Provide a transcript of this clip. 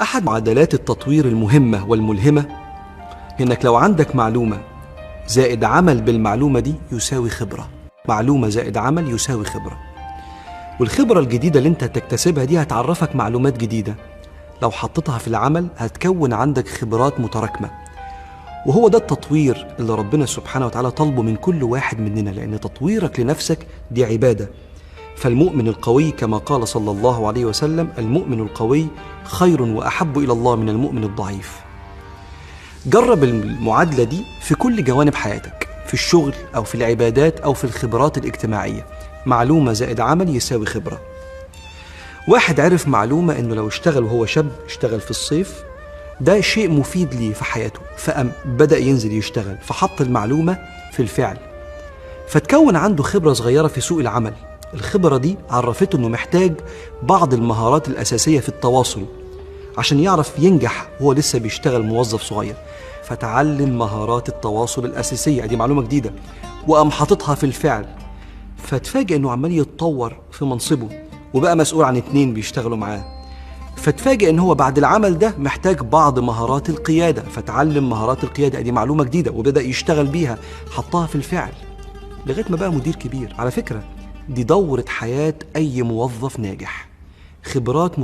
أحد معادلات التطوير المهمة والملهمة إنك لو عندك معلومة زائد عمل بالمعلومة دي يساوي خبرة. معلومة زائد عمل يساوي خبرة. والخبرة الجديدة اللي انت هتكتسبها دي هتعرفك معلومات جديدة، لو حطيتها في العمل هتكون عندك خبرات متراكمة. وهو ده التطوير اللي ربنا سبحانه وتعالى طلبه من كل واحد مننا، لأن تطويرك لنفسك دي عبادة. فالمؤمن القوي كما قال صلى الله عليه وسلم: المؤمن القوي خير وأحب إلى الله من المؤمن الضعيف. جرب المعادلة دي في كل جوانب حياتك، في الشغل أو في العبادات أو في الخبرات الاجتماعية. معلومة زائد عمل يساوي خبرة. واحد عرف معلومة إنه لو اشتغل وهو شاب، اشتغل في الصيف، ده شيء مفيد ليه في حياته، فقام بدأ ينزل يشتغل، فحط المعلومة في الفعل، فتكون عنده خبرة صغيرة في سوق العمل. الخبرة دي عرفته إنه محتاج بعض المهارات الأساسية في التواصل عشان يعرف ينجح وهو لسه بيشتغل موظف صغير، فتعلم مهارات التواصل الأساسية، دي معلومة جديدة، وقام حاططها في الفعل، فتفاجئ إنه عمال يتطور في منصبه وبقى مسؤول عن 2 بيشتغلوا معاه. فتفاجئ إن هو بعد العمل ده محتاج بعض مهارات القيادة، فتعلم مهارات القيادة، دي معلومة جديدة، وبدأ يشتغل بيها، حطها في الفعل لغاية ما بقى مدير كبير. على فكرة دي دورة حياة أي موظف ناجح، خبرات